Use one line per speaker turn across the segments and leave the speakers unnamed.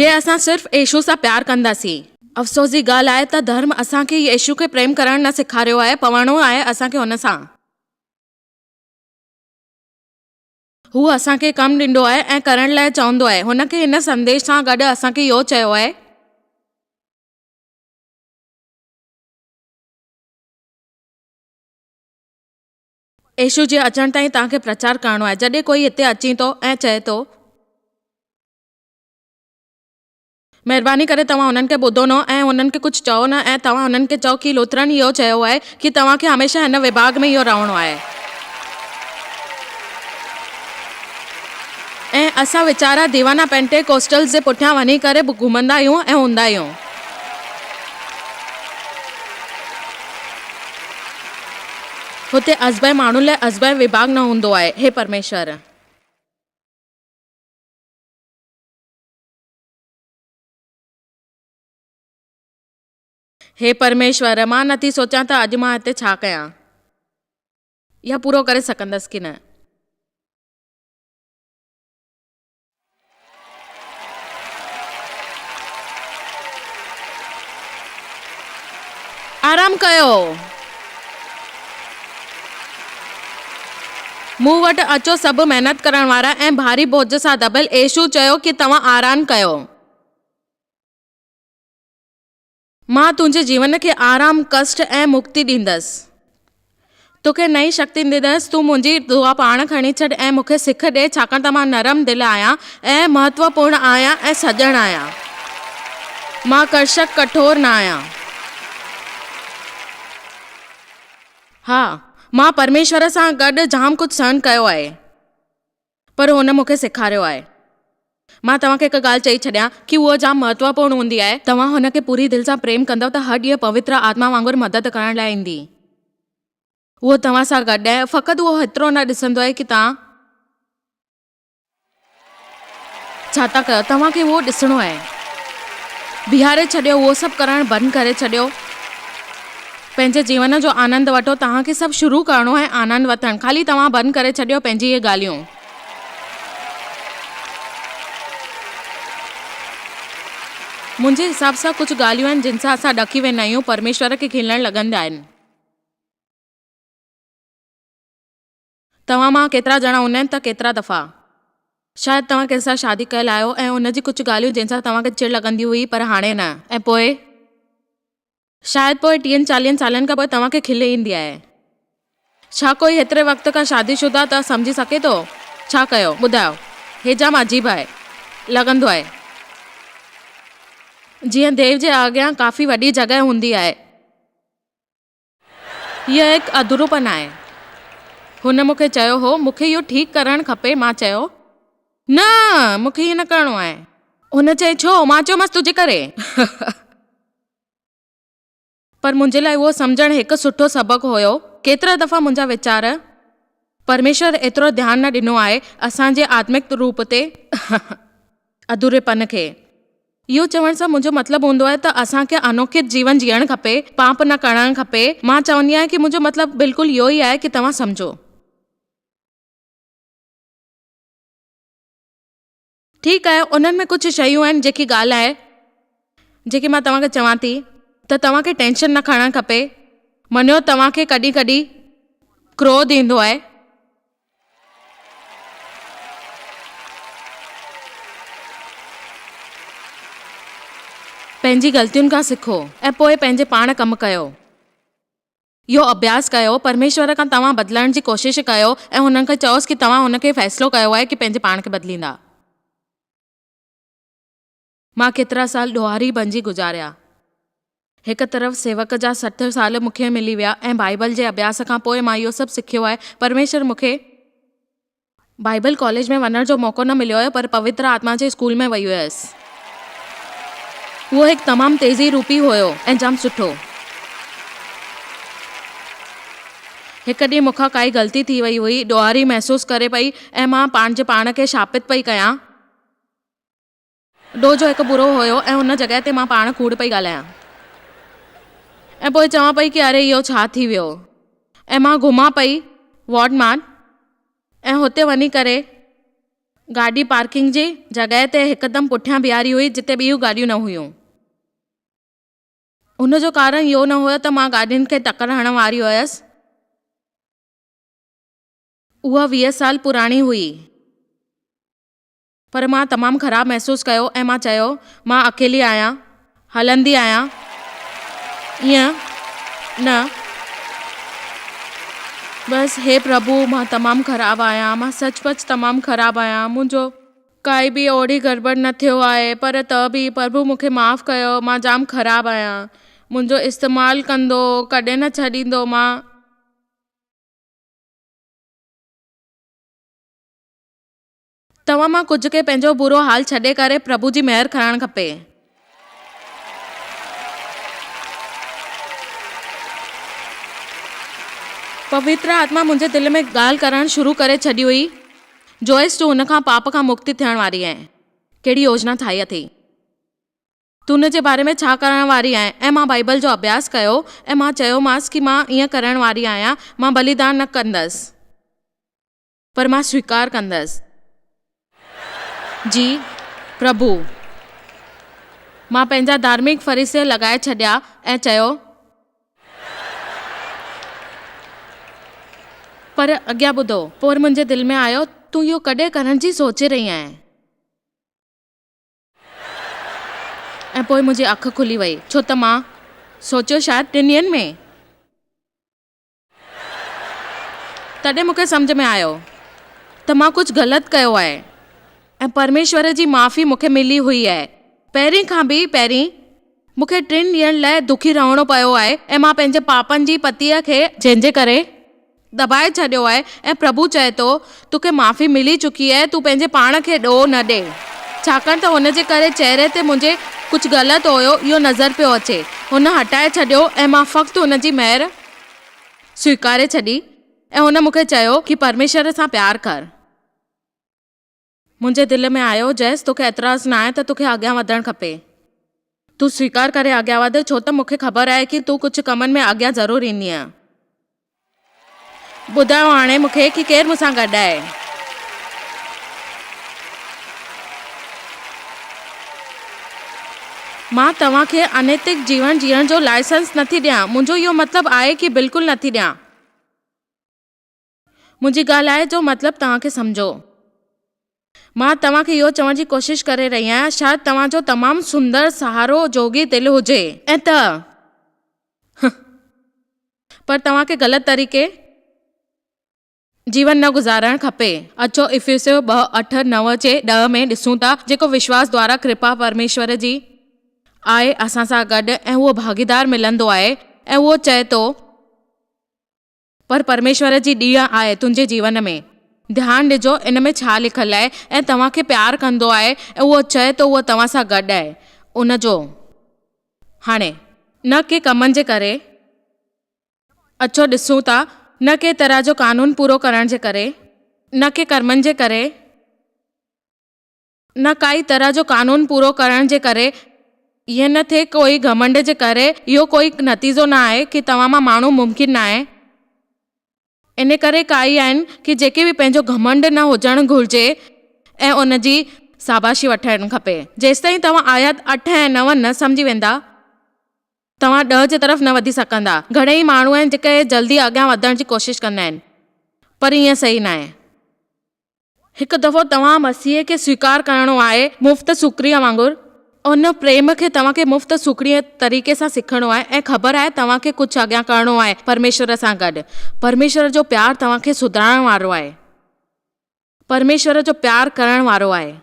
جي اسان صرف يسوع سان پيار ڪنداسين. افسوس جي ڳالهه آهي ته ڌرم اسان کي يسوع کي پريم ڪرڻ نه سيکاريو آهي، پوڻو آهي اسان کي هن سان. هو اسان کي ڪم ڏيندو آهي ۽ ڪرڻ لاء چوندو آهي. هن کي هن سنديش سان گڏ اسان کي اهو چيو آهي. يسوع جي اچڻ تائين توهان کي پرچار ڪرڻو آهي. جڏهن ڪوئي هتي اچي ٿو ۽ چئي ٿو. مهرباني ڪري توهان انهن کي ٻڌو نه ۽ انهن کي ڪجهه چئو نه ۽ توهان انهن کي چئو ڪي لوٿرن اهو چيو آهي ڪي توهان کي هميشه هن وڀاڳ ۾ اهو رهڻو آهي. ۽ اسان ويچارا ديوانا پينٽيڪوسٽلز جي پٺيان وڃي ڪري به گهمندا آهيون ۽ هوندا آهيون. هتي ازبئي ماڻهن لاء ازبئي وڀاڳ نه هوندو آهي. هي پرميشور! هي پرميشور، مان نٿي سوچان ته اڄ مان هتي ڇا ڪيان. يا پورو ڪري سگهندس ڪي نه. آرام ڪيو. مون وٽ اچو سڀ محنت ڪرڻ وارا ۽ ڀاري بوجهه سان دٻيل، يسوع چيو ڪي توهان آرام ڪيو. مان تنهنجي جيون کي آرام، ڪشٽ ۽ مڪتي ڏيندس. توکي نئين شڪتي ڏيندس، تون منهنجي دعا پاڻ کڻي ڇڏ ۽ مون کي سک ڏي، ڇاڪاڻ ته مان نرم دل آهيان ۽ مهتوپورڻ آهيان ۽ سڄڻ آهيان. مان ڪرشڪ، ڪٺور، نه آهيان. ها، مان پرميشور سان گڏ جام ڪجهه سهن ڪيو آهي، پر هن مون کي سيکاريو آهي. مان توهان کي هڪ ڳالهه چئي ڇڏيان ڪي اهو جام مهتوپورڻ هوندي آهي. توهان هن کي پوري دل سان پريم ڪندؤ ته هر ڏينهن پوتر آتما وانگر مدد ڪرڻ لاء ايندي. اهو توهان سان گڏ آهي. فقط اهو هيترو نه ڏسندو آهي ڪي توهان. ڇا ٿا ڪيو. توهان کي اهو ڏسڻو آهي. بيهاري ڇڏيو اهو سڀ ڪرڻ بند ڪري ڇڏيو. پنهنجي جيون جو آنند وٺو. توهان کي سڀ شروع ڪرڻو آهي آنند وٺڻ. خالي توهان بند ڪري ڇڏيو پنهنجي اهي ڳالهيون. منهنجي حساب سان ڪجهه ڳالهيون آهن جن سان اسان ڏڪي ويندا آهيون، پرميشور کي کلڻ لڳندا آهن. توهان مان ڪيترا ڄڻا هوندا آهن ته ڪيترا دفعا. شايد توهان ڪنهن سان شادي ڪيل آهيو ۽ ان جي ڪجهه ڳالهيون جنهن سان توهان کي چڙ لڳندي هئي پر هاڻي نه ۽ پوء. شايد پوء ٽيهن چاليهن سالن کان پوء توهان کي کل ايندي آهي. ڇا ڪوئي هيتري وقت کان شادي شده ته سمجهي سگهي ٿو؟ ڇا ڪيو؟ ٻڌايو. هي جام عجيب آهي. لڳندو آهي. جيئن ديو جي اڳيان ڪافي وڏي جڳهه هوندي آهي. هيء هڪ اڌروپن آهي. هن مون کي چيو هو، مون کي اهو ٺيڪ ڪرڻ کپي. مان چيو، نه، مون کي ائين نه ڪرڻو آهي. هن چيو، ڇو؟ مان چيومانس، تنهنجي ڪري. پر منهنجي لاء اهو سمجهڻ هڪ سٺو سبق هيو. ڪيترا دفعا منهنجا ويچار، پرميشور ايترو ڌيان نه ڏنو آهي اسان جي آتمڪ روپ تي اڌوريپن کي. اهو چوڻ سان منهنجو مطلب هوندو آهي ته اسان کي انوکيت جيون جيئڻ کپي، پاپ نه ڪرڻ کپي. مان چوندي آهيان ڪي منهنجو مطلب بلڪل اهو ئي آهي ڪي توهان سمجهو. ٺيڪ آهي، انهن ۾ ڪجهه شيون آهن جيڪي ڳالهه آهي جيڪي مان توهان کي چوان ٿي ته توهان کي ٽينشن نه کڻڻ کپي. مڃيو توهان کي ڪڏهن ڪڏهن ڪروڌ ايندو آهي. پنهنجي غلطين کان سکو ۽ پوء پنهنجي پاڻ ڪم ڪيو. اهو اڀياس ڪيو، پرميشور کان توهان بدلڻ جي ڪوشش ڪيو ۽ هنن کي چئوس ڪي توهان هن کي فيصلو ڪيو آهي ڪي پنهنجي پاڻ کي بدليندا. مان ڪيترا سال ڏوهاري بنجي گذاريا. هڪ طرف سيوڪ جا 60 سال مون کي ملي ويا ۽ بائيبل جي اڀياس کان پوء مان اهو سڀ سکيو آهي. پرميشور مون کي بائيبل ڪاليج ۾ وڃڻ جو موقعو نه مليو هيو پر پوتر آتما جي اسڪول ۾ وئي هيس. اهو هڪ تمام تيزي روپي هيو ۽ جام سٺو. هڪ ڏينهن مون کان ڪائي غلطي ٿي وئي هئي، ڏوهاري محسوس ڪري پئي ۽ مان پنهنجي پاڻ کي شاپت پئي ڪيان. ڏوهه جو هڪ برو هيو ۽ ان جڳهه تي مان پاڻ ڪوڙ پئي ڳالهايان ۽ پوء چوان پئي ڪي اري اهو ڇا ٿي ويو ۽ مان گهمان پئي وارڊ مان ۽ هتي وڃي ڪري گاڏي پارڪنگ جي جڳهه تي هڪدم پٺيان بيهاري هئي جتي ٻيون گاڏيون نه هيون. ان جو ڪارڻ اهو نه هيو ته مان گاڏين کي ٽڪر هڻڻ واري هيس. اها 20 سال پراڻي هئي. پر مان تمام خراب محسوس ڪيو ۽ مان چيو، مان اڪيلي آهيان، هلندي آهيان، ائين نه، بس هي پرڀو، مان تمام خراب آهيان، مان سچ پچ تمام خراب آهيان، منهنجو ڪائي به اوڙي گڙٻڙ نه ٿيو آهي، پر ته به پرڀو مون کي معاف ڪيو، مان جام خراب آهيان، منهنجو استعمال ڪندو، ڪڏهن نه ڇڏيندو، مان. توهان مان ڪجهه کي پنهنجو برو حال ڇڏي ڪري پرڀو جي مهر کڻڻ کپي. پوتر آتما منهنجي دل ۾ ڳالهه ڪرڻ شروع ڪري ڇڏي هئي، جوئس تون هن کان پاپ کان مڪتي ٿيڻ واري آهين. ڪهڙي يوجنا ٺاهي اٿئي؟ تون ان جي باري ۾ ڇا ڪرڻ واري آهين؟ ۽ مان بائيبل جو اڀياس ڪيو ۽ مان چيومانس ڪي مان ائين ڪرڻ واري آهيان، مان ٻليدان نه ڪندس. پر مان سويڪار ڪندس. جي پرڀو. مان پنهنجا ڌارمڪ فريسي لڳائي ڇڏيا ۽ چيو. پر اڳيان ٻڌو. پوء منهنجي دل ۾ آيو، تون اهو ڪڏهن ڪرڻ جي سوچي رهي آهين؟ ۽ پوء منهنجي اک کلي وئي، ڇو ته مان سوچيو شايد ٽن ڏينهن ۾. تڏهن مون کي سمجهه ۾ آيو ته مان ڪجهه غلط ڪيو آهي ۽ پرميشور جي معافي مون کي ملي هئي ۽ پهرين کان به پهرين مون کي ٽن ڏينهن لاء دکي رهڻو پيو آهي ۽ مان پنهنجي پاپن جي پتيء کي جنهن جي ڪري دٻائي ڇڏيو آهي ۽ پرڀو چئي ٿو توکي معافي ملي چڪي آهي تون پنهنجي پاڻ کي ڏوهه نه ڏي ڇاڪاڻ ته هن جي ڪري چهري تي منهنجي ڪجهه غلط هيو اهو نظر پيو اچي هن هٽائي ڇڏيو ۽ مان فقط هن جي مهر سويڪاري ڇڏي ۽ هن مون کي چيو ڪي پرميشور سان پيار ڪر. منهنجي دل ۾ آيو، جيس توکي اعتراض ناهي ته توکي اڳيان وڌڻ کپي. تون سويڪار ڪري اڳيان وڌ ڇو ته مون کي خبر آهي ڪي تون ڪجهه ڪمن ۾ اڳيان ضرور ايندينء. ٻڌايو هاڻي مون کي ڪي ڪير مون سان گڏ آهي. مان توهان کي انيتڪ جيون جيئڻ جو لائسنس نٿي ڏيان. منهنجو اهو مطلب آهي ڪي بلڪل نٿي ڏيان. منهنجي ڳالهائي جو مطلب توهان کي سمجهو. مان توهان کي اهو چوڻ جي ڪوشش ڪري رهي آهيان شايد توهان جو تمام سندر سهارو جوڳي دل هجي ۽ ته پر توهان کي غلط طريقي جيون نه گذارڻ کپي. اچو افيسيو ٻه اٺ نو جي ڏهه ۾ ڏسون ته جيڪو وشواس دوارا ڪرپا پرميشور جي آهي اسان سان گڏ ۽ اهو ڀاڳيدار ملندو آهي ۽ اهو چئي ٿو پر پرميشور جي ڏينهن آهي تنهنجي جيون ۾ ڌيان ڏجو ان ۾ ڇا لکيل آهي ۽ توهان کي پيار ڪندو آهي ۽ اهو چئي ٿو اهو توهان سان گڏ آهي ان جو هاڻي نه ڪي ڪمن جي ڪري اچو ڏسون ته نه ڪنهن طرح جو قانون پورو ڪرڻ جي ڪري، نه ڪي ڪرمن جي ڪري، نه ڪائي طرح جو قانون پورو ڪرڻ جي ڪري، ائين نه ٿئي ڪوئي گهمنڊ جي ڪري، اهو ڪوئي نتيجو نه آهي ڪي توهان مان ماڻهو ممڪن ناهي. ان ڪري ڪائي آهن ڪي جيڪي به پنهنجو گهمنڊ نه هجڻ گهرجي ۽ ان جي شاباشي وٺڻ کپي. جيستائين توهان آيات اٺ ۽ نو نه سمجهي ويندا، توهان ڏهه جي طرف نه وڌي سگهندا. گهڻيئي ماڻهو آهن جيڪي جلدي اڳيان وڌڻ جي ڪوشش ڪندا آهن، پر ائين صحيح ناهي. هڪ دفعو توهان مسيح کي سويڪار ڪرڻو آهي مفت سوکڙيء وانگر. ان پريم کي توهان کي مفت سوکڙيء طريقي سان سکڻو آهي ۽ خبر آهي توهان کي ڪجهه اڳيان ڪرڻو آهي پرميشور سان گڏ. پرميشور جو پيار توهان کي سڌارڻ وارو آهي. پرميشور جو پيار ڪرڻ وارو آهي.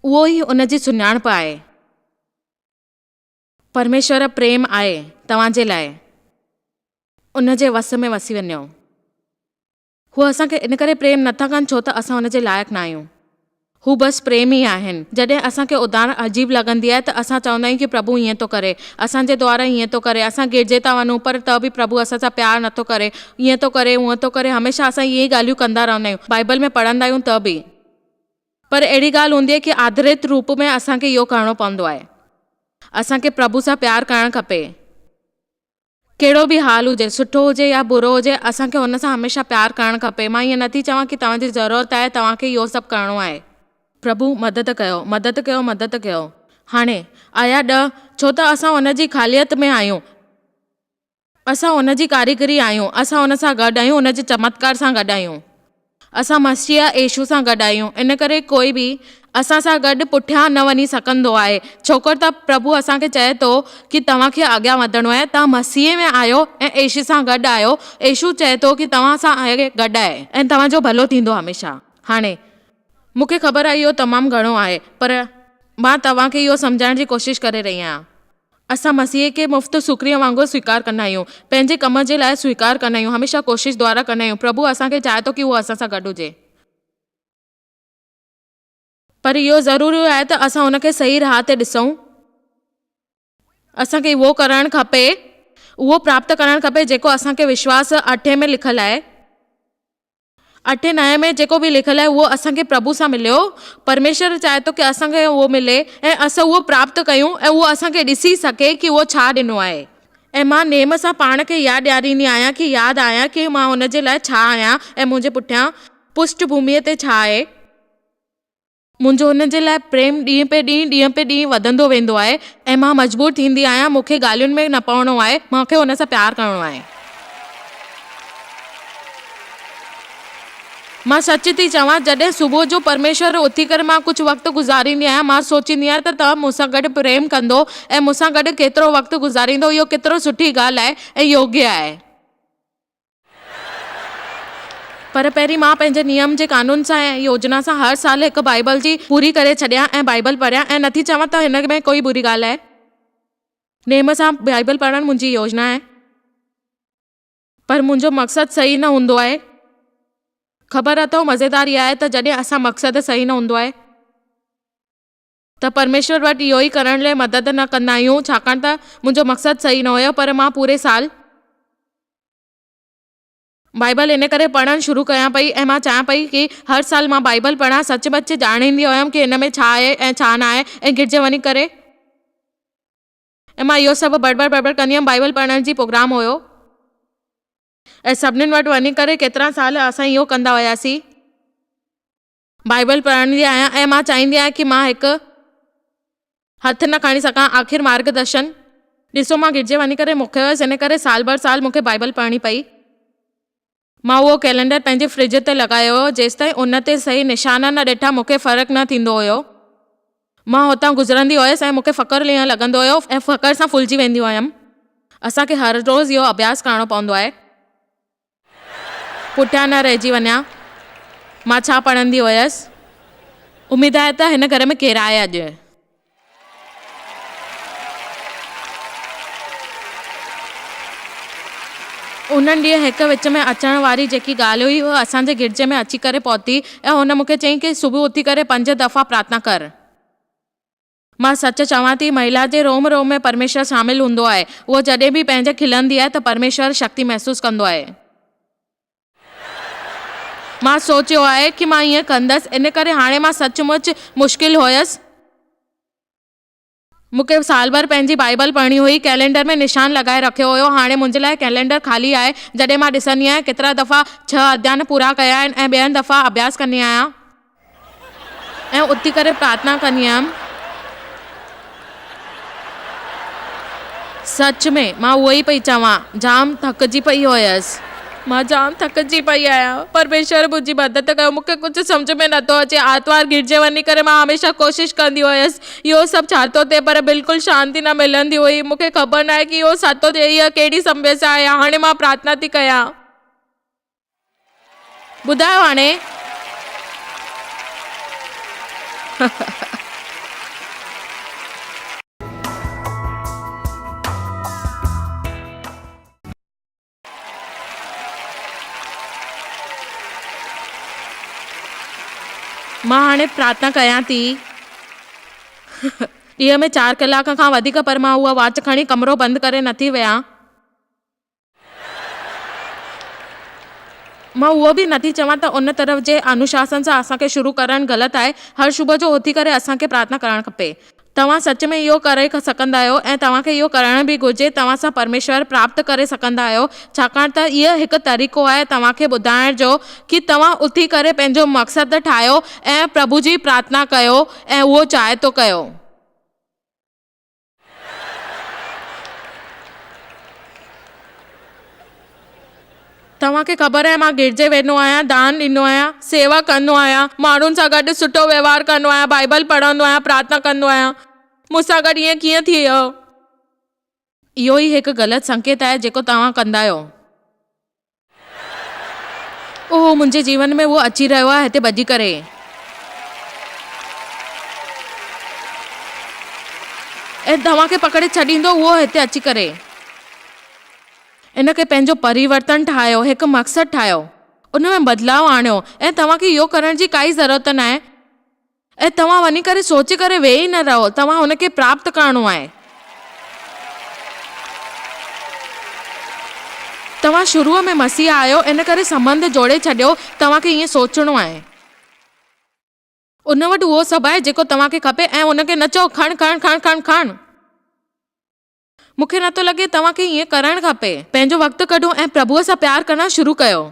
اهو ئي ان جي سڃاڻپ آهي. پرميشور پريم آهي توهان جي لاء. ان جي وس ۾ وسي وڃو. هو اسان کي ان ڪري پريم نٿا ڪن ڇو ته اسان ان جي لائق ناهيون. هو بس پريم ئي آهن. جڏهن اسان کي اداهرڻ عجيب لڳندي آهي ته اسان چوندا آهيون ڪي پرڀو ائين ٿو ڪري. اسان جي دوارا ائين ٿو ڪري. اسان گرجي ٿا وڃون پر ته به پرڀو اسان سان پيار نٿو ڪري. ائين ٿو ڪري هونئن ٿو ڪري هميشه اسان اهي ئي ڳالهيون ڪندا رهندا آهيون. بائيبل ۾ پڙهندا آهيون ته به. پر اهڙي ڳالهه هوندي آهي ڪي آڌريت روپ ۾ اسان کي اهو ڪرڻو پوندو آهي. اسان کي پرڀو سان پيار ڪرڻ کپي. ڪهڙو به حال هجي، سٺو هجي يا برو هجي، اسان کي هن سان هميشه پيار ڪرڻ کپي. مان ائين نٿي چوان ڪي توهان جي ضرورت آهي، توهان کي اهو سڀ ڪرڻو آهي. پرڀو، مدد ڪيو، مدد ڪيو، مدد ڪيو. هاڻي، آيا ڏهه، ڇو ته اسان هن جي خاليت ۾ آهيون. اسان هن جي ڪاريگري آهيون. اسان هن سان گڏ آهيون، هن جي چمتڪار سان گڏ آهيون. اسان مسيح يسوع سان گڏ آهيون، ان ڪري ڪوئي به اسان سان گڏ پٺيان نه وڃي سگهندو آهي، ڇوڪر ته پرڀو اسان کي چئي ٿو ڪي توهان کي اڳيان وڌڻو آهي، توهان مسيح ۾ آهيو ۽ يسوع سان گڏ آهيو، يسوع چئي ٿو ڪي توهان سان گڏ آهي ۽ توهان جو ڀلو ٿيندو هميشه. هاڻي، مون کي خبر آهي اهو تمام گهڻو آهي، پر مان توهان کي اهو سمجهائڻ جي ڪوشش ڪري رهي آهيان. اسان مسيح کي مفت سوکڙيء وانگر سويڪار ڪندا آهيون، پنهنجي ڪم جي لاء سويڪار ڪندا آهيون، هميشه ڪوشش دوارا ڪندا آهيون. پرڀو اسان کي چاهي ٿو ڪي هو اسان سان گڏ هجي. پر اهو ضروري آهي ته اسان ان کي صحيح راهه تي ڏسون. اسان کي اهو ڪرڻ کپي، اهو پراپت ڪرڻ کپي جيڪو اسان کي وشواس اٺين ۾ لکيل آهي. اٺين نائين ۾ جيڪو به لکيل آهي اهو اسان کي پرڀو سان مليو. پرميشور چاهي ٿو ڪي اسان کي اهو ملي ۽ اسان اهو پراپت ڪيون ۽ اهو اسان کي ڏسي سگهي ڪي اهو ڇا ڏنو آهي. ۽ مان نيم سان پاڻ کي ياد ڏياريندي آهيان ڪي ياد آهيان ڪي مان هن جي لاء ڇا آهيان ۽ منهنجي پٺيان پشٺ ڀوميء تي ڇا آهي. منهنجو هن جي لاء پريم ڏينهن پي ڏينهن ڏينهن پي ڏينهن وڌندو ويندو آهي ۽ مان مجبور ٿيندي آهيان مون کي ڳالهين ۾ نه پوڻو آهي مان کي هن سان پيار ڪرڻو آهي. مان سچ ٿي چوان جڏهن صبح جو پرميشور اٿي ڪري مان ڪجهه وقت گذاريندي آهيان مان سوچيندي آهيان ته توهان مون سان گڏ پريم ڪندو ۽ مون سان گڏ ڪيترو وقت گذاريندو اهو ڪيترو سٺي ڳالهه آهي ۽ يوگيه آهي. پر پهرين مان پنهنجي نيم جي قانون سان ۽ يوجنا سان هر سال هڪ بائيبل جي پوري ڪري ڇڏيان ۽ بائيبل پڙهيان ۽ نٿي چوان ته هن ۾ ڪوئي بري ڳالهه آهي. نيم سان بائيبل پڙهڻ منهنجي يوجنا آهي. پر منهنجو مقصد صحيح نه هوندو آهي. خبر اٿو مزيدار اها آهي ته جڏهن اسان مقصد صحيح نه هوندو آهي. ته پرميشور وٽ اهو ئي ڪرڻ لاء مدد نه ڪندا آهيون ڇاڪاڻ ته منهنجو مقصد صحيح نه هيو پر مان پوري سال بائيبل ان ڪري پڙهڻ شروع ڪيان پئي ۽ مان چاهيان پئي ڪي هر سال مان بائيبل پڙهان سچ پچ ڄاڻيندي هيم ڪي هن ۾ ڇا آهي ۽ ڇا نه آهي ۽ گرجي وڃي ڪري ۽ مان اهو سڀ بڙبڙ بڙبڙ ڪندي هيم بائيبل پڙهڻ جي پروگرام هيو ۽ سڀنين وٽ وڃي ڪري ڪيترا سال اسان اهو ڪندا هياسين. بائيبل پڙهندي آهيان ۽ مان چاهيندي آهيان ڪي مان هڪ هٿ نه کڻي سگهان آخر مارگ درشن ڏسو مان گرجي وڃي ڪري مکي هيس ان ڪري سال بر سال مونکي بائيبل پڙهڻي پئي مان اهو ڪئلينڊر پنهنجي فرج تي لڳايو هيو جيستائين ان تي صحيح نشان نه ڏٺا مونکي فرق نه ٿيندو هيو مان هتان گذرندي هيس ۽ مونکي فخر ليئن لڳندو هيو ۽ فخر سان ڦلجي ويندي هيم اسان کي هر روز اهو اڀياس ڪرڻو پوندو آهي. پٺيان نه رهجي وڃان. مان ڇا پڙهندي هيس. اميد آهي ته هن گهر ۾ ڪير آهي اڄ. انهن ڏينهن هڪ وچ ۾ اچڻ واري جيڪي ڳالهه هئي اها اسان جي گرجي ۾ اچي ڪري پهتي ۽ هن مون کي چيائين ڪي صبح اٿي ڪري پنج دفعا پرارٿنا ڪر. مان سچ چوان ٿي، مهلا جي روم روم ۾ پرميشور شامل هوندو آهي. هوء جڏهن به پنهنجي کلندي آهي ته پرميشور شڪتي محسوس ڪندو آهي. مان سوچيو آهي ڪي مان ائين ڪندس، ان ڪري هاڻي مان سچ مچ مشڪل هيس. مون کي سال ڀر پنهنجي بائيبل پڙهڻي هئي. ڪئلينڊر ۾ نشان لڳائي رکيو هيو. هاڻي منهنجي لاء ڪئلينڊر خالي آهي. جڏهن مان ڏسندي آهيان ڪيترا دفعا ڇهه اڌيان پورا ڪيا آهن ۽ ٻين دفعا اڀياس ڪندي آهيان. ۽ اٿي ڪري پرارٿنا ڪندي هيم. سچ ۾، مان اهو ئي پئي چوان. جام ٿڪجي پئي هيس. مان جام ٿڪجي پئي آهيان. پرميشور منهنجي مدد ڪيو. مون کي ڪجهه سمجهه ۾ نٿو اچي. آرتوار گرجي وڃي ڪري مان هميشه ڪوشش ڪندي هيس. اهو سڀ ڇا ٿو ٿئي؟ پر بلڪل شانتي نه ملندي هئي. مون کي خبر ناهي ڪي اهو ڇا ٿو ٿئي. هيء ڪهڙي سمسيا آهي. هاڻي مان پرارٿنا ٿي ڪيان. ٻڌايو هاڻي. مان هاڻي پرارٿنا ڪيان ٿي. ڏينهن ۾ چار ڪلاڪ کان وڌيڪ پر مان اها واچ کڻي ڪمرو بند ڪري نٿي ويهان. مان اهو به نٿي چوان ته ان طرف جي انوشاسن سان اسان کي شروع ڪرڻ غلط آهي. هر صبح جو اٿي ڪري اسان کي پرارٿنا ڪرڻ کپي. توهان سچ ۾ اهو ڪري سگهندا آهيو ۽ توهان کي اهو ڪرڻ به گهرجي. توهان سان پرميشور پراپت ڪري سگهندا آهيو، ڇاڪاڻ ته اهو هڪ طريقو آهي توهان کي ٻڌائڻ جو ڪي توهان اٿي ڪري پنهنجو مقصد ٺاهيو ۽ پرڀو جي پرارٿنا ڪيو ۽ اهو چاهي ٿو ڪيو. توهان کي خبر آهي مان گرجي ويندو آهيان، دان ڏيندو آهيان، سيوا ڪندو آهيان، ماڻهن سان گڏ سٺو وهنوار ڪندو آهيان، بائيبل پڙهندو آهيان، پرارٿنا ڪندو آهيان. مون سان گڏ ائين ڪيئن ٿي ويو؟ اهو ئي هڪ غلط سنڪيت آهي جيڪو توهان ڪندا آهيو. اوهه، منهنجي جيون ۾ اهو اچي رهيو آهي هتي ڀڄي ڪري. ۽ توهان کي پڪڙي ڇڏيندو اهو هتي اچي ڪري. ان کي پنهنجو پريورتن ٺاهيو، هڪ مقصد ٺاهيو، ان ۾ بدلاء آڻيو ۽ توهان کي اهو ڪرڻ جي ڪائي ضرورت ناهي ۽ توهان وڃي ڪري سوچي ڪري ويهي نه رهو، توهان ان کي پراپت ڪرڻو آهي. توهان شروع ۾ مسيح آهيو، ان ڪري سنٻنڌ جوڙي ڇڏيو، توهان کي ائين سوچڻو آهي. ان وٽ اهو سڀ آهي جيڪو توهان کي کپي ۽ ان کي نه چئو کڻ کڻ کڻ کڻ کڻ. مون کي نٿو لڳي توهان کي ائين ڪرڻ کپي. پنهنجو وقت ڪڍو ۽ پرڀوء سان پيار ڪرڻ شروع ڪيو.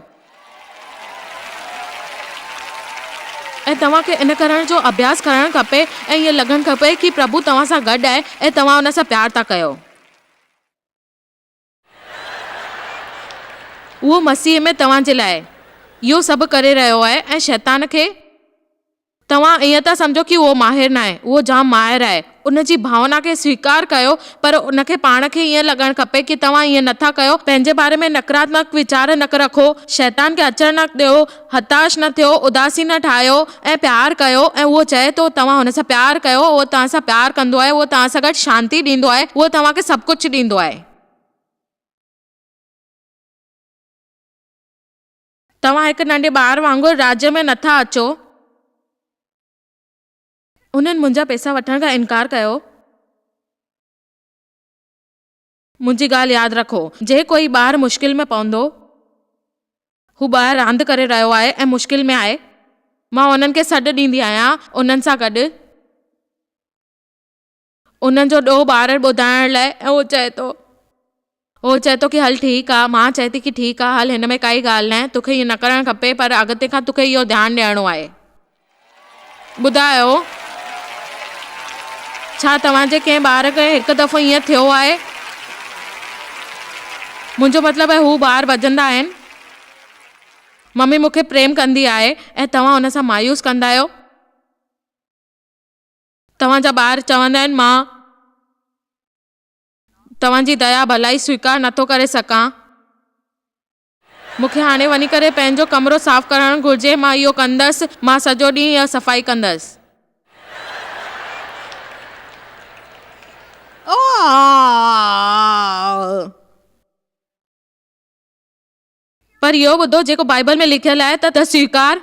۽ توهان کي ان ڪرڻ جو اڀياس ڪرڻ کپي ۽ ائين لڳڻ کپي ڪي پرڀو توهان سان گڏ آهي ۽ توهان ان سان پيار ٿا ڪيو. اهو مسيح ۾ توهان جي لاء اهو سڀ ڪري رهيو آهي ۽ شيطان کي. توهان ائين ٿا سمجهو ڪي اهو ماهر ناهي، اهو جام ماهر آهي. ان جي ڀاونا کي سويڪار ڪيو پر ان کي پاڻ کي ائين لڳڻ کپي ڪي توهان ائين نٿا ڪيو. پنهنجي باري ۾ نڪراتمڪ ويچار نه رکو، شيطان کي اچڻ نه ڏيو، هتاش نه ٿيو، اداسي نه ٺاهيو ۽ پيار ڪيو ۽ اهو چئي ٿو توهان هن سان پيار ڪيو، اهو توهان سان پيار ڪندو آهي، اهو توهان سان گڏ شانتي ڏيندو آهي، اهو توهان کي سڀ ڪجهه ڏيندو آهي. توهان هڪ ننڍي ٻار وانگر راڄ ۾ نٿا اچو. انهن منهنجا پئسا وٺڻ کان انڪار ڪيو. منهنجي ڳالهه ياد رکو، جي ڪوئي ٻار مشڪل ۾ پوندو. هو ٻاهر راند ڪري رهيو آهي ۽ مشڪل ۾ آهي. مان انهن کي سڏ ڏيندي آهيان، انهن سان گڏ. انهن جو ڏوهه ٻارڙ ٻڌائڻ لاء ۽ هو چئي ٿو. هو چئي ٿو ڪي هل ٺيڪ آ، مان چئي ٿي ڪي ٺيڪ آ هل هن ۾ ڪائي ڳالهه ناهي، توکي ائين نه ڪرڻ کپي پر اڳتي کان توکي اهو ڌيان ڏيڻو آهي. ٻڌايو ڇا توهان جي ڪنهن ٻار کي هڪ دفعو ائين ٿيو آهي؟ منهنجو مطلب آهي هو ٻار ڀڄندا آهن. ممي مون کي پريم ڪندي آهي ۽ توهان ان سان مايوس ڪندا آهيو. توهان جا ٻار چوندا آهن مان توهان جي ديا ڀلائي سويڪار نٿو ڪري سگهان. مون کي هاڻي وڃي ڪري پنهنجو ڪمرو صاف ڪرڻ گهرجي مان اهو ڪندس مان سڄو ڏينهن اها صفائي ڪندس. پر اهو ٻڌو جيڪو بائيبل ۾ لکيل آهي ته سويڪار.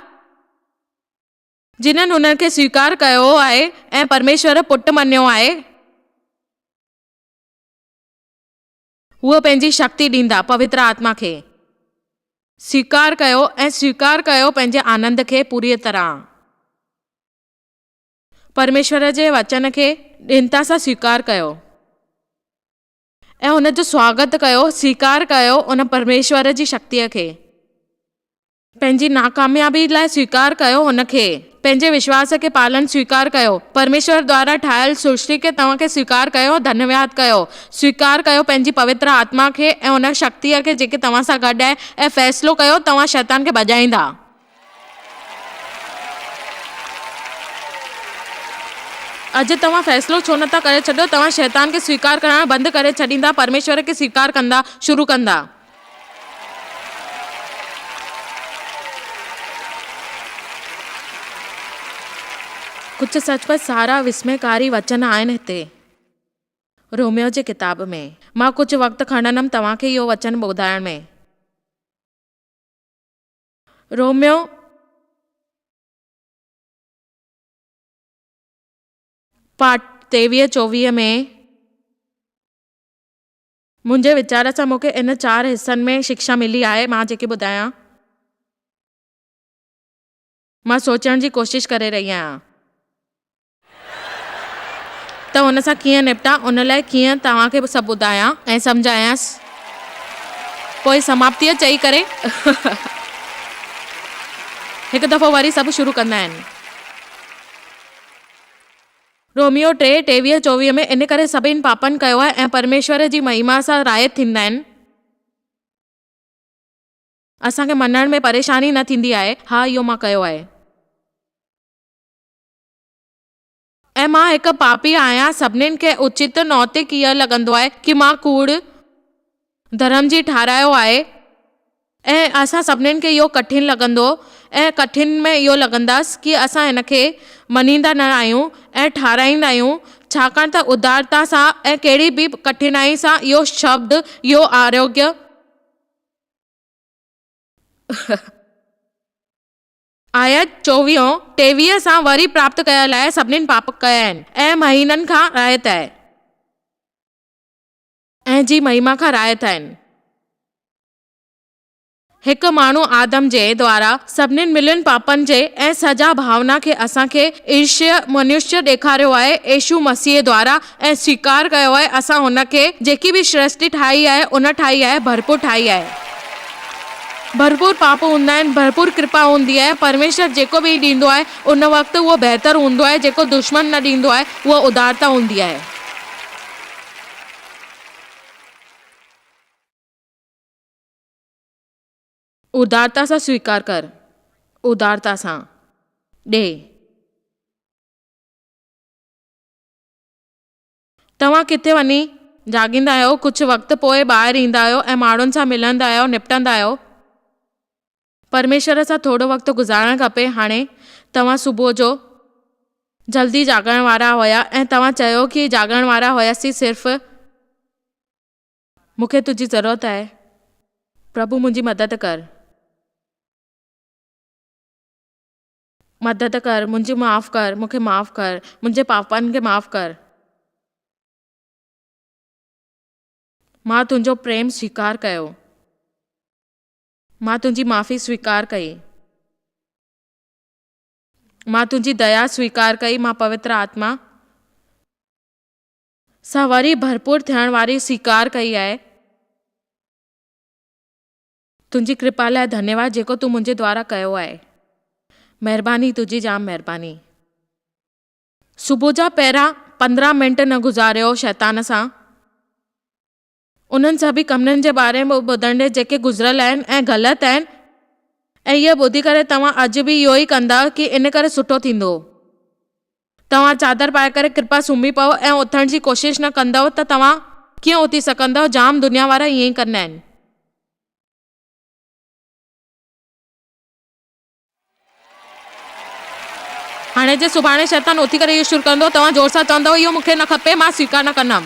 جنھن ھنن کي سويڪار ڪيو آھي ۽ پرميشور پٽ مڃيو آھي. ھو پنھنجي شڪتي ڏيندا پوتر آتما کي. سويڪار ڪيو ۽ سويڪار ڪيو پنھنجي آنند کي پوريء طرح. پرميشور جي وچن کي ڏينتا سان سويڪار ڪيو. ۽ ان جو سواگت ڪيو سويڪار ڪيو ان پرميشور جي شڪتيء کي. پنهنجي ناڪاميابي لاء سويڪار ڪيو هن کي پنهنجي وشواس کي پالڻ سويڪار ڪيو پرميشور دوارا ٺاهيل سرشٽي کي توهان کي سويڪار ڪيو ڌنيواد ڪيو سويڪار ڪيو پنهنجي پوتر آتما کي ۽ ان شڪتيء کي جيڪي توهان سان گڏ آهي ۽ فيصلو ڪيو توهان شيطان کي ڀڄائيندا. اڄ توهان فيصلو ڇو نٿا ڪري ڇڏيو توهان شيطان کي سويڪار ڪرڻ بند ڪري ڇڏيندا پرميشور کي سويڪار ڪندا شروع ڪندا. ڪجهه سچ پچ سارا وسميڪاري وچن آهن هتي روميو جي ڪتاب ۾. مان ڪجهه وقت کڻندم توهان کي اهو وچن ٻڌائڻ ۾. روميو. پارٽ 23 24 ۾. منهنجي ويچار سان مون کي ان چار حصن ۾ شڪشا ملي آهي، مان جيڪي ٻڌايان. مان سوچڻ جي ڪوشش ڪري رهي آهيان. ته ان سان ڪيئن نپٽان، ان لاء ڪيئن توهان کي سڀ ٻڌايان ۽ سمجهايانس. پوء سماپتيء چئي ڪري هڪ دفعو وري سڀ شروع ڪندا آهن. روميو ٽي، ٽيويهه، 24 ۾ ان ڪري سڀني پاپن ڪيو آهي ۽ پرميشور جي مهما سان راهت ٿيندا آهن. اسان کي مڃڻ ۾ پريشاني نه ٿيندي آهي، ها اهو مان ڪيو آهي. ۽ مان هڪ پاپي آهيان، سڀنين کي اچت نوتڪ اهو لڳندو آهي ڪي مان ڪوڙ ڌرم جي ٺارايو آهي ۽ اسان سڀنين کي اهو ڪٺن لڳندو ۽ ڪٺن ۾ اهو لڳندس ڪي اسان هن کي مڃيندا نه آهيون ۽ ٺاراهيندا آهيون ڇاڪاڻ ته ادارتا سان ۽ ڪهڙي به ڪٺنائي سان اهو شبد اهو آروگيه آيت چوويهون ٽيويهه سان وري پراپت ڪيل لاء سڀنين پاپ ڪيا آهن ۽ مهينن کان راحت آهي. ۽ جي مهما کان راحت آهن. هڪ ماڻهو آدم جي دوارا سڀنين ملين پاپن جي ۽ سزا ڀاونا کي اسان کي ايشيه منشيه ڏيکاريو آهي يسوع مسيح دوارا ۽ سويڪار ڪيو آهي اسان هن کي جيڪي به سرشٽي ٺاهي آهي ان ٺاهي آهي ڀرپور ٺاهي آهي. ڀرپور پاپ هوندا آهن ڀرپور ڪرپا هوندي آهي پرميشور جيڪو به ڏيندو آهي ان وقت اهو بهتر هوندو آهي جيڪو دشمن نه ڏيندو آهي اهو ادارتا هوندي آهي. ادارتا سان سويڪار ڪر ادارتا سان ڏي. توهان ڪٿي وڃي جاڳيندا آهيو، ڪجهه وقت پوء ٻاهر ايندا آهيو ۽ ماڻهن سان ملندا آهيو، نپٽندا آهيو. پرميشور سان ٿورو وقت گذارڻ کپي. هاڻي توهان صبح جو جلدي جاڳڻ وارا هيا ۽ توهان چيو ڪي جاڳڻ وارا هياسين صرف. مون کي تنهنجي ضرورت آهي. پرڀو منهنجي مدد ڪر. مدد ڪر، منهنجي معاف ڪر، مون کي معاف ڪر، منهنجي پاپن کي معاف ڪر. مان تنهنجو پريم سويڪار ڪيو. مان تنهنجي معافي سويڪار ڪئي. مان تنهنجي ديا سويڪار ڪئي. مان پوتر آتما سان وري ڀرپور ٿيڻ واري سويڪار ڪئي آهي. تنهنجي ڪرپا لاء ڌنيواد جيڪو تون منهنجي دوارا ڪيو آهي. مهرباني تنهنجي جام مهرباني. صبح جا پهريان 15 منٽ نه گذاريو شيطان سان. انهن سڀني ڪمن جي باري ۾ ٻڌڻ ڏي جيڪي گذريل آهن ۽ غلط آهن ۽ اهي ٻڌي ڪري توهان اڄ به اهو ئي ڪندا ڪي ان ڪري سٺو ٿيندو. توهان چادر پائي ڪري ڪرپا سمهي پئو ۽ اٿڻ جي ڪوشش نه ڪندؤ ته توهان ڪيئن اٿي سگهندؤ، جام دنيا وارا ائين ئي ڪندا آهن. هاڻي جي سڀاڻي شيطان اٿي ڪري اهو شروع ڪندو، توهان زور سان چوندؤ اهو مون کي نه کپي، مان سويڪار نه ڪندم.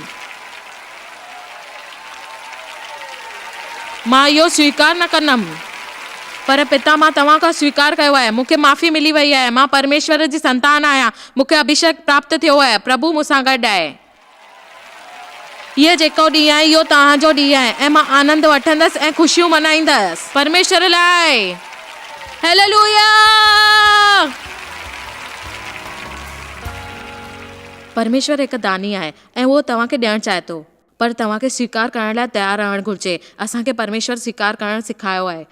مان اهو سويڪار نه ڪندم. پر پتا مان توهان کان سويڪار ڪيو آهي، مون کي معافي ملي وئي آهي، مان پرميشور جي سنتان آهيان، مون کي اڀيشيڪ پراپت ٿيو آهي، پرڀو مون سان گڏ آهي. هيء جيڪو ڏينهن آهي، اهو توهان جو ڏينهن آهي، ۽ مان آنند وٺندس ۽ خوشيون منائيندس. پرميشور لاء هيللويا! پرميشور هڪ داني آهي ۽ اهو توهان کي ڏيڻ چاهي ٿو. پر توهان کي سويڪار ڪرڻ لاء تيار رهڻ گهرجي. اسان کي پرميشور سويڪار ڪرڻ سکايو آهي.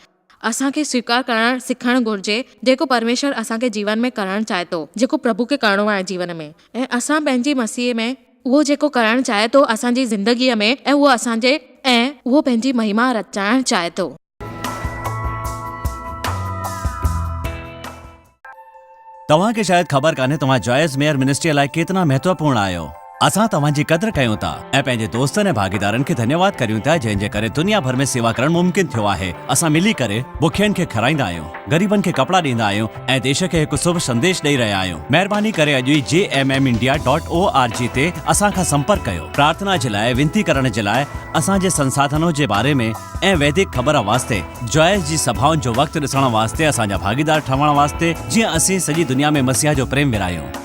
اسان کي سويڪار ڪرڻ سکڻ گهرجي جيڪو پرميشور اسان کي جيون ۾ ڪرڻ چاهي ٿو. جيڪو پرڀو کي ڪرڻو آهي جيون ۾ ۽ اسان پنهنجي مسيح ۾. اهو جيڪو ڪرڻ چاهي ٿو اسان جي زندگيء ۾ ۽ اهو اسان جي. ۽ اهو پنهنجي مهما رچائڻ چاهي ٿو.
توهان کي شايد خبر ڪانهي توهان جوائس ميئر منسٽريء لاء ڪيتنا مهتوپورڻ آهيو. اسان توهان جي قدر ڪيون ٿا ۽ پنهنجي دوستن ۽ ڀاڳيدارن کي ڌنيواد ڪريون ٿا جنهن جي ڪري دنيا ڀر ۾ سيوا ڪرڻ ممڪن ٿيو آهي. اسان ملي ڪري بکين کي کارائيندا آهيون، غريبن کي ڪپڙا ڏيندا آهيون ۽ ديش کي هڪ شڀ سنديش ڏئي رهيا آهيون. مهرباني ڪري اڄ ئي J M M India dot O R G تي اسان کان سمپرڪ ڪيو. پرارٿنا جي لاء وينتي ڪرڻ جي لاء اسان جي سنساڌنو جي باري ۾ ۽ ويدڪ خبر واسطي جوائس جي سڀائن جو وقت ڏسڻ واسطي اسان جا ڀاڳيدار ٺهڻ واسطي جيئن اسين سڄي دنيا ۾ مسيح جو پريم ورهايون.